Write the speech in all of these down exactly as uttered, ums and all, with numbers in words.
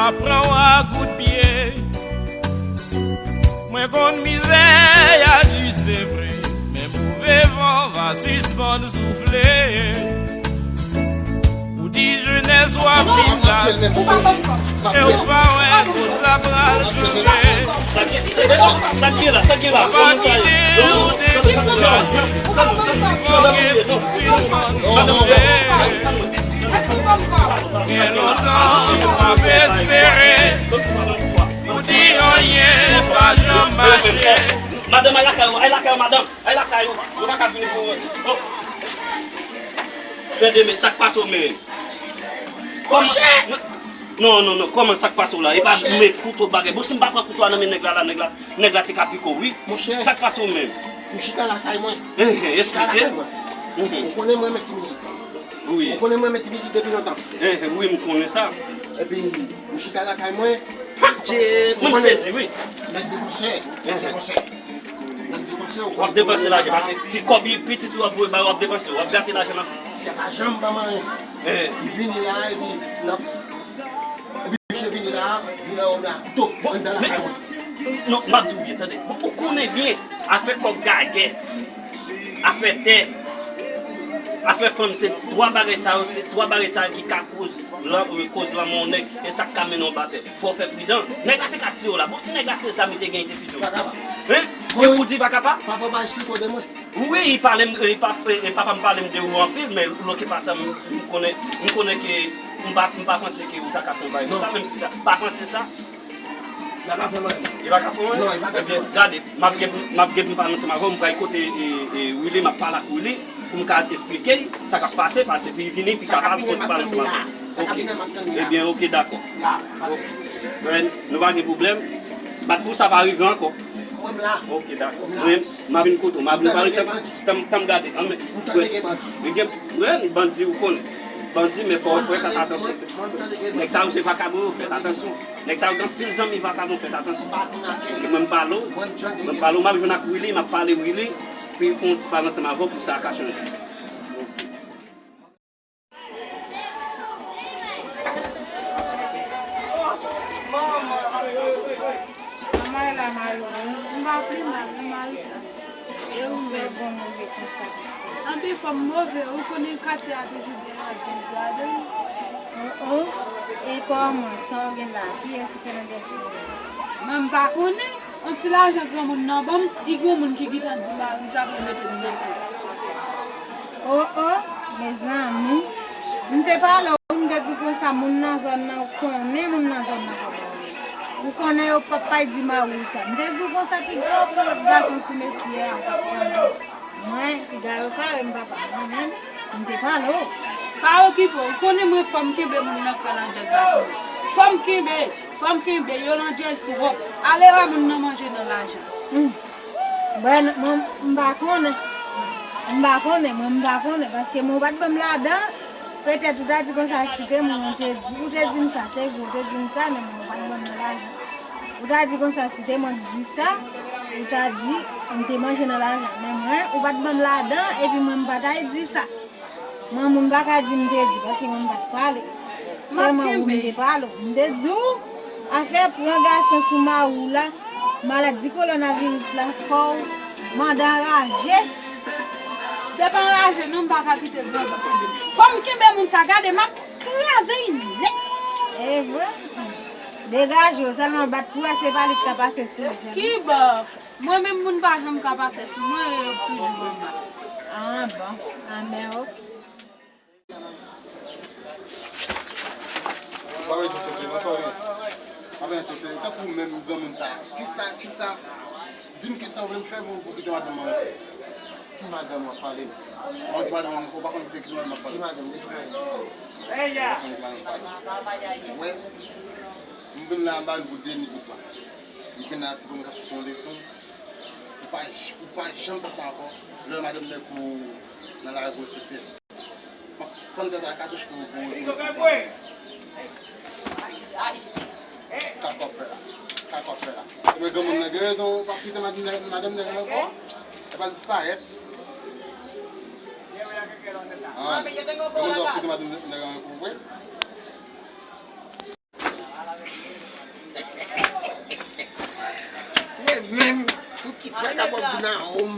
Pran w a kout pye. Mwen konn mizè y a di se vre, men move van va sispann soufle. Ou di jenès w ap vin gaspiye, e w pa wè kote sa pral chanje. Sa k gen la, sa k gen la? Kòman sa ye? Ou dekouraje, ou gen pou sispann soufle. Gen lontan nou ap espere, ou di anyen pa janm mache. Madanm, ay lakay ou, ay lakay ou, madanm, ay lakay ou, madanm. Yo pa ka vini pou ou. Oh. Fè de men, sa k pase w menm? Kòman? Non, non, non, kòman sa k pase w la? E pa men kouto bagay. Bon, si m pa pran kouto a nan men nèg la, la, nèg la, nèg la te ka pike w, wi. Monchè, sa k pase w menm? M chita lakay mwen. Eh, eh, esplike. Ou konnen mwen renmen ti mizik. Wi. Ou konnen mwen renmen ti mizik depi lontan. Eh, eh, wi, m konnen sa. Epi, m chita lakay mwen. Mwen sezi, wi. Nèg depansè, nèg depansè. Nèg depansè, w ap depanse lajan, paske ti kòb pitit ou ap voye ba yo, w ap depanse, w ap gate lajan nan. Fè pa janm ban m anyen. Eh. Li vini la, epi l ap Epi misye vini la, vin nan wòm la, kouto, anndan lakay mwen. Non, m ap di w byen, tande. Bon, ou konnen byen, afè kòb gagè, afè tè, afè fanm, se twa bagay sa yo, se twa bagay sa yo ki ka koz lan-, koz lanmò nèg, e sa k ka mennen w batè. Fò w fè pridan. Nèg la te ka tiye w la. Bon, si nèg la se zam li te gen, li te fize w. Hein? E pou di pa kapab? Papa pa eksplike w de mwen. Wi, li pale m, li pa, e, e papa m pale m de ou anpil, men lòt ke pa sa, m, m konnen, m konnen ke m pa, m pa panse ke ou ta ka fè yon bagay konsa, menm si sa, pa panse sa. Li pa ka fè mwen. Li pa ka fè mwen? Non, li pa ka fè mwen. Ebyen, gade, m ap gen, m ap gen pou m pale ansanm avè w, m pral kote, e, e, Willy, m ap pale ak Willy, pou m ka esplike l sa k ap pase, paske pou li vini, pou li kapab fè yon ti pale ansanm avè w. Ok. Ebyen, ok, dakò. Ok. Ben, nou pa gen pwoblèm. Bat pou sa pa rive ankò. Mwen m la. Ok, dakò. Mwen, m ap vin kote w. M ap vin pale tanm, tanm gade. Ann men. M tann gen bandi. Gen, gen bandi ou konnen. Bandi, men fò w fè atansyon. Nèg sa yo se vakabon yo, fè atansyon. Nèg sa yo gen anpil zanmi vakabon, fè atansyon. Mwen m pale w. Mwen m pale w, m ap jwenn ak Willy, m ap pale Willy. Pou l fè yon ti pale ansanm avè w pou sa ka chanje. Manman, manman, la malere, m pa pli mal, m marita. E ou menm? Bon, move konsa. Anpil fòm move, ou konnen katye a toujou gen ladjòz ladan l. Oh, oh. E kòman, sa w gen la? Kiyès ki fè ladjòz sou ou? Mwen, m pa konnen. Yon ti lajan granmoun nan ban m, e granmoun ki gentan di m, "Mari m sa pou mete m nan kou." O, o, mezanmi. M te pale w, m te di konsa, moun nan zòn nan, ou konnen moun nan zòn nan pa pale. Ou konnen yo p ap pale di mari w sa. M te di konsa, piga yo pran lòt gason sou mesye a, ou p ap pran non. Mwen, piga yo kare m papa, mwen menm, m te pale w. Pa okipe w, ou konnen mwen fò m kenbe moun nan fè ladjòz avè m. Fò m kenbe, fò m kenbe, yo landjèz twòp. Ale ba moun nan manje nan lajan. Hmm. Bon, mwen, m pa konnen. M pa konnen, mwen, m pa konnen, paske mwen, ou pa t ban m ladan. Petèt ou ta di konsa, si te mwen, ou te di, ou te di m sa, se vre, ou te di m sa, men mwen, ou pa t ban m nan lajan. Ou ta di konsa, si te mwen di sa, ou ta di, m te manje nan lajan. Men mwen, ou pa t ban m ladan, epi mwen, m pa t al di sa. Mwen, moun pa ka di m te di, paske mwen, m pa t pale. Sèlman ou, m te pale w. M te di w, afè pran gason sou mari w la, maladi kowònaviris la, fò w mande anraje. Se pa anraje, non, m pa ka kite l, non. Fò m kenbe moun sa, gade, m ap kraze l nèt. E vre? Degaje w, sèlman bat pou wè se pa li k ka pase sou ou sèlman. Ki bò? Mwen menm moun pa janm ka pase sou mwen e yo toujou anba. Ah, bon. Ah, men ok. Ou pa bezwen sote, non, sòri. Pa bezwen sote. Tankou menm granmoun sa. Kisa, kisa? Di m kisa w vle m fè pou, pou kite madanm mwen. Ki madanm w ap pale? Mwen di madanm mwen, ou pa konn de ki madanm m ap pale. Ki madanm? De ki madanm? Ou pa konn de ki madanm m ap pale. Wè. M vin la, m pa vin pou de ni pou twa. M vin la, se pou m ka fè yon leson. Ou pa, ou pa janm fè sa ankò. Lè madanm nèg ou nan lari, ou respekte l. M ap fann tèt a katouch pou, pou, pou respekte l. Sa k w ap fè la? Sa k w ap fè la? Ebyen, granmoun nan gen rezon, w ap kite madanm nèg, madanm nèg la ankò? L ap disparèt. Ah, granmoun nan w ap kite madanm nèg la ankò, vre? Frè Kabòb Naom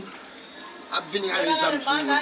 ap vin rale zam sou nou.